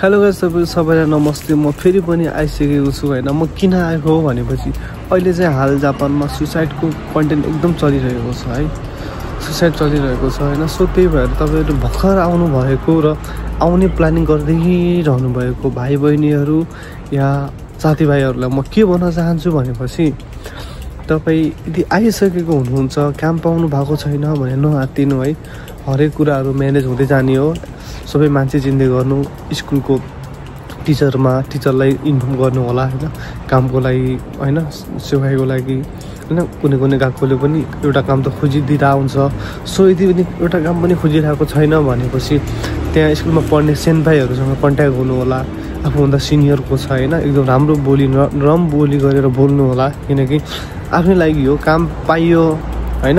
Hello guys, सबैलाई नमस्ते। म फेरि पनि आइसकेको छु हैन। म किन आएको हो भनेपछि अहिले चाहिँ हाल जापानमा सुसाइडको कन्टेन्ट एकदम चलिरहेको छ है। सुसाइड चलिरहेको छ हैन। सो त्यही भएर तपाईहरु भर्खर आउनु भएको र आउने प्लानिङ गर्दै रहनु भएको भाइ बहिनीहरु या साथीभाइहरुलाई म के भन्न चाहन्छु भनेपछि तपाई यदि आइसकेको हुनुहुन्छ, काम पाउनु भएको छैन भने नआत्तिनु है। हरेक कुराहरु म्यानेज हुँदै जाने हो। सबै मान्छे चिन्दै गर्नु, स्कुलको टिचरलाई इन्फर्म गर्नु होला हैन, कामको लागि हैन, सेवाईको लागि हैन। कुनै गएकोले पनि एउटा काम त खोजिदिरा हुन्छ। सो यदि पनि एउटा काम पनि खोजिरहेको छैन भनेपछि त्यहाँ स्कुलमा पढ्ने सेन्पाईहरुसँग कन्ट्याक्ट गर्नु होला। आफूभन्दा सिनियरको छ हैन, एकदम राम्रो बोली नरम बोली गरेर बोल्नु होला। किनकि आफ्नै लागि हो, काम पाइयो हैन,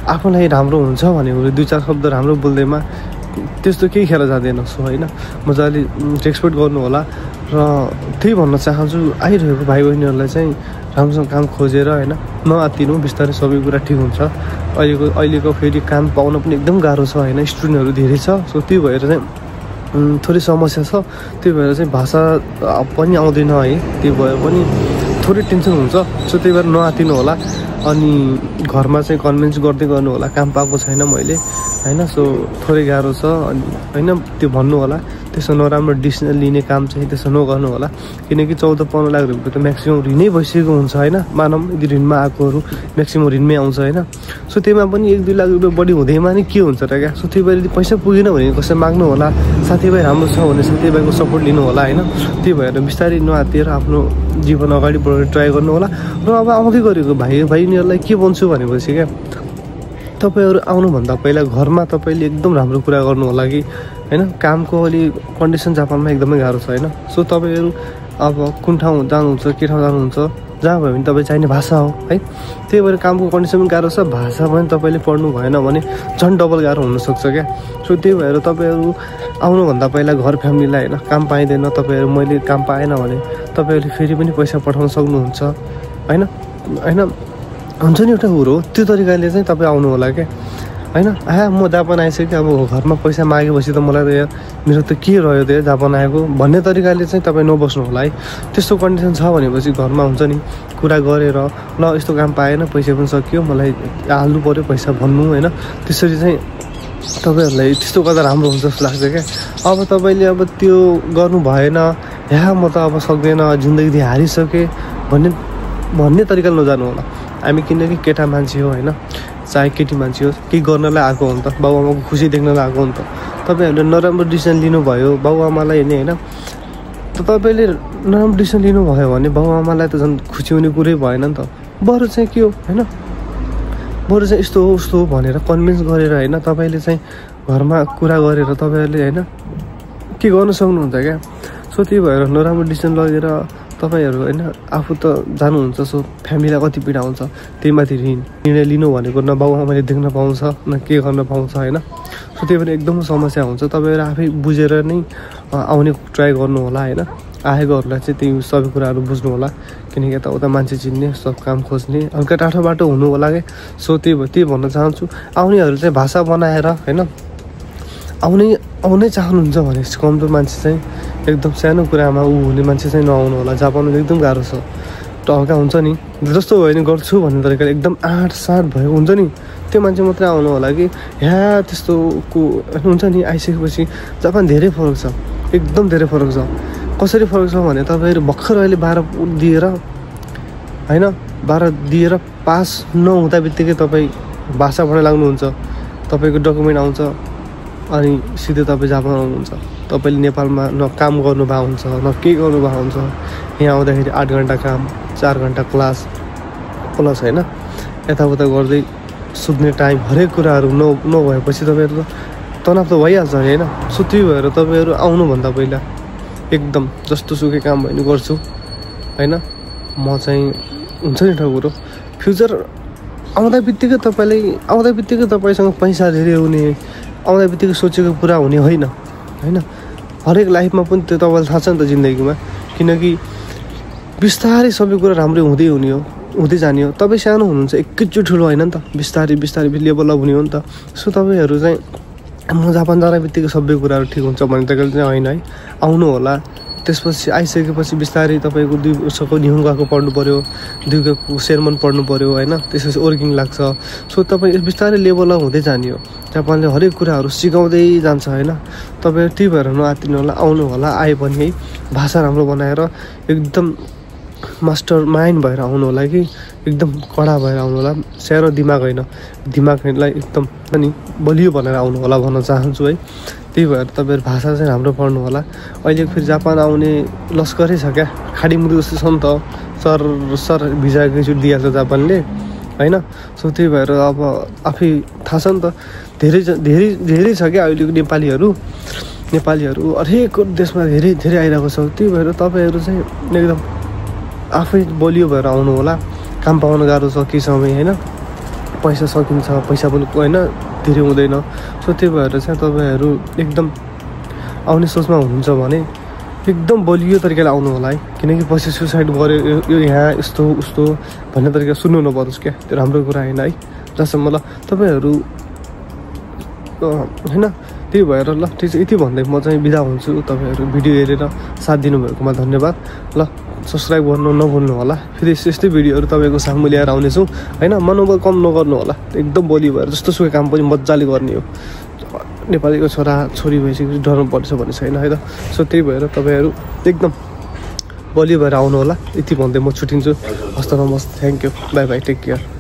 आफूलाई राम्रो हुन्छ भनेको दुई चार शब्द राम्रो बोल्दैमा त्यस्तो केही खेर जाँदैन। सो हैन, मजाले रेस्पेक्ट गर्नु होला। र त्यही भन्न चाहन्छु आइरहेको भाइ बहिनीहरुलाई चाहिँ राम्रोसँग काम खोजेर हैन, नआत्तिनु। बिस्तारै सबै कुरा ठिक हुन्छ। अहिलेको फेरि काम पाउन पनि एकदम गाह्रो छ हैन, स्टुडेन्टहरु धेरै छ। सो त्यही भएर चाहिँ थोरै समस्या छ। त्यही भएर चाहिँ भाषा पनि आउँदैन है, त्यही भएर पनि थोरै टेन्सन हुन्छ। सो त्यही भएर नआत्तिनु होला। अनि घरमा चाहिँ कन्भिन्स गर्दै गर्नु होला, काम पाएको छैन मैले हैन। सो थोरै गाह्रो छ अनि हैन, त्यो भन्नु होला। त्यसो नराम्रो डिसिजन लिने काम चाहिँ त्यसो नगर्नु होला। किनकि 14-15 लाख रुपैयाँ त म्याक्सिमम ऋणै भइसकेको हुन्छ हैन। मानौँ यदि ऋणमा आएकोहरू म्याक्सिमम ऋणमै आउँछ हैन। सो त्यसमा पनि 1-2 लाख रुपैयाँ बढी हुँदैमा नि के हुन्छ र क्या। सो त्यही भएर यदि पैसा पुगेन भने कसै माग्नु होला। साथीभाइ राम्रो छ भने साथीभाइको सपोर्ट लिनु होला हैन। त्यही भएर बिस्तारै नआत्तिएर आफ्नो जीवन अगाडि बढाउने ट्राई गर्नु होला। र अब आउँदै गरेको भाइ बहिनीहरूलाई के भन्छु भनेपछि क्या, तपाईहरु आउनुभन्दा पहिला घरमा तपाईले एकदम राम्रो कुरा गर्नु होला कि हैन। कामको अलि कन्डिसन जापानमा एकदमै गाह्रो छ हैन। सो तपाईहरु अब कुन ठाउँ जानुहुन्छ, के ठाउँ जानुहुन्छ, जहाँ भयो भने तपाईँ चाहिने भाषा हो है। त्यही भएर कामको कन्डिसन पनि गाह्रो छ, भाषा पनि तपाईले पढ्नु भएन भने झन् डबल गाह्रो हुनसक्छ क्या। सो त्यही भएर तपाईहरु आउनुभन्दा पहिला घर फ्यामिलीलाई हैन, काम पाइँदैन तपाईहरु, मैले काम पाएन भने तपाईहरुले फेरि पनि पैसा पठाउन सक्नुहुन्छ हैन। हुन्छ नि एउटा कुरो, त्यो तरिकाले चाहिँ तपाईँ आउनु होला क्या हैन। म जापान आइसकेँ, अब घरमा पैसा मागेपछि त मलाई त यार मेरो त के रह्यो त जापान आएको भन्ने तरिकाले चाहिँ तपाईँ नबस्नु होला है। त्यस्तो कन्डिसन छ भनेपछि घरमा हुन्छ नि कुरा गरेर, ल यस्तो काम पाएन, पैसा पनि सकियो, मलाई हाल्नु पऱ्यो पैसा भन्नु हैन। त्यसरी चाहिँ तपाईहरुलाई त्यस्तो गर्दा राम्रो हुन्छ जस्तो लाग्छ क्या। अब तपाईले अब त्यो गर्नु भएन, म त अब सक्दैन, जिन्दगी हारिसकेँ भन्ने तरिकाले नजानु होला। हामी किनकि केटा मान्छे हो हैन, चाहे केटी मान्छे हो, केही गर्नलाई आएको हो नि त, बाबुआमाको खुसी देख्नलाई आएको हो नि त। तपाईहरुले नराम्रो डिसिजन लिनुभयो बाबुआमालाई हैन, तपाईले नराम्रो डिसिजन लिनुभयो भने बाबुआमालाई त झन् खुसी हुने कुरै भएन नि त। बरु चाहिँ के हो हैन, बरु चाहिँ यस्तो हो उस्तो हो भनेर कन्भिन्स गरेर हैन, तपाईले चाहिँ घरमा कुरा गरेर तपाईहरुले हैन के गर्न सक्नुहुन्छ क्या। सो त्यही भएर नराम्रो डिसिजन लगेर तपाईहरु हैन आफू त जानुहुन्छ। सो फ्यामिलीलाई कति पीडा हुन्छ, त्यही माथि निर्णय लिनु भनेको न बाबुआमाले देख्न पाउँछ न के गर्न पाउँछ हैन। सो त्यही भएर एकदम समस्या हुन्छ। तपाईहरु आफै बुझेर नै आउने ट्राई गर्नु होला हैन। आएकोहरूलाई चाहिँ त्यही सबै कुराहरु बुझ्नु होला। किनकि यताउता मान्छे चिन्ने, सब काम खोज्ने, हल्का टाढो बाटो हुनु होला के। सो त्यही भन्न चाहन्छु, आउनेहरू चाहिँ भाषा बनाएर हैन आउनै चाहनुहुन्छ भने कमजोर मान्छे चाहिँ एकदम सानो कुरामा हुने मान्छे चाहिँ नआउनु होला। जापानमा एकदम गाह्रो छ। हल्का हुन्छ नि, जस्तो भयो नि गर्छु भन्ने तरिकाले एकदम 8-7 भएको हुन्छ नि, त्यो मान्छे मात्रै आउनु होला कि त्यस्तोको हुन्छ नि। आइसकेपछि जापान धेरै फरक छ, एकदम धेरै फरक छ। कसरी फरक छ भने तपाईहरु भर्खर अहिले 12 दिएर हैन, 12 दिएर पास नहुँदा बित्तिकै तपाईँ भाषा पढ्न लाग्नुहुन्छ, तपाईको डकुमेन्ट आउँछ अनि सिधै तपाईँ जापान आउनुहुन्छ। तपाईले नेपालमा न काम गर्नुभएको हुन्छ न के गर्नुभएको हुन्छ। यहाँ आउँदाखेरि 8 घन्टा काम, 4 घन्टा क्लास प्लस हैन, यताउता गर्दै सुत्ने टाइम, हरेक कुराहरू नभएपछि तपाईहरु तनाव त भइहाल्छ नि हैन। सो त्यही भएर तपाईहरु आउनुभन्दा पहिला एकदम जस्तो सुकै काम भयो नि गर्छु हैन। म चाहिँ हुन्छ नि एउटा कुरो, फ्युचर आउँदा बित्तिकै तपाईसँग पैसा धेरै हुने, आउँदा बित्तिकै सोचेको पुरा हुने होइन हैन। हरेक लाइफमा पनि त्यो तपाईँलाई थाहा छ नि त जिन्दगीमा। किनकि बिस्तारै सबै कुरा राम्रै हुँदै जाने हो। तपाईँ सानो हुनुहुन्छ, एकैचोटि ठुलो होइन नि त, बिस्तारै लेभल अप हुने हो नि त। सो तपाईँहरू चाहिँ म जापान जाने बित्तिकै सबै कुराहरू ठिक हुन्छ भनेर चाहिँ होइन है, आउनु होला। त्यसपछि आइसकेपछि बिस्तारै तपाईँको 2 वर्षको निहुङ्गाको पढ्नु पऱ्यो, 2 वर्षको सेर्मन पढ्नु पऱ्यो होइन, त्यसपछि वर्किङ लाग्छ। सो तपाईँ बिस्तारै लेभल अप हुँदै जाने हो। जापानले हरेक कुराहरू सिकाउँदै जान्छ होइन। तपाईँ त्यही भएर नआत्तिनु होला, आउनु होला। आए पनि है भाषा राम्रो बनाएर एकदम मास्टर माइन्ड भएर आउनु होला कि एकदम कडा भएर आउनु होला। सानो दिमाग होइन, दिमागलाई एकदम अनि बलियो बनाएर आउनु होला भन्न चाहन्छु है। त्यही भएर तपाईँहरू भाषा चाहिँ राम्रो पढ्नु होला। अहिले फेरि जापान आउने लस्करै छ क्या, खाडी मुलुक जस्तो छ नि त, सर भिजा एकैचोटि दिइहाल्छ जापानले होइन। सो त्यही भएर अब आफै थाहा छ नि त, धेरै छ क्या अहिलेको नेपालीहरू हरेक देशमा धेरै आइरहेको छ। त्यही भएर तपाईँहरू चाहिँ एकदम आफै बलियो भएर आउनु होला। काम पाउनु गाह्रो छ केही समय होइन, पैसा सकिन्छ, पैसा पनि होइन धेरै हुँदैन। सो त्यही भएर चाहिँ तपाईँहरू एकदम आउने सोचमा हुनुहुन्छ भने एकदम बलियो तरिकाले आउनु होला है। किनकि पछि सुसाइड गर्यो यो यहाँ यस्तो उस्तो भन्ने तरिका सुन्नु नपरोस् क्या, त्यो राम्रो कुरा होइन है। जसम्म ल तपाईँहरू होइन। त्यही भएर ल ठिक छ, यति भन्दै म चाहिँ बिदा हुन्छु। तपाईँहरू भिडियो हेरेर साथ दिनुभएकोमा धन्यवाद। ल सब्सक्राइब गर्नु नभुल्नु होला। फेरि यस्तै भिडियोहरू तपाईँको सामु ल्याएर आउनेछौँ होइन। मनोबल कम नगर्नु होला, एकदम बलियो भएर जस्तो सुकै काम पनि मजाले गर्ने हो। नेपालीको छोरा छोरी भइसकेपछि डराउनु पर्छ भन्ने छैन है त। सो त्यही भएर तपाईँहरू एकदम बलियो भएर आउनु होला। यति भन्दै म छुट्टिन्छु। हस्त नमस्ते, thank you, bye bye, take care.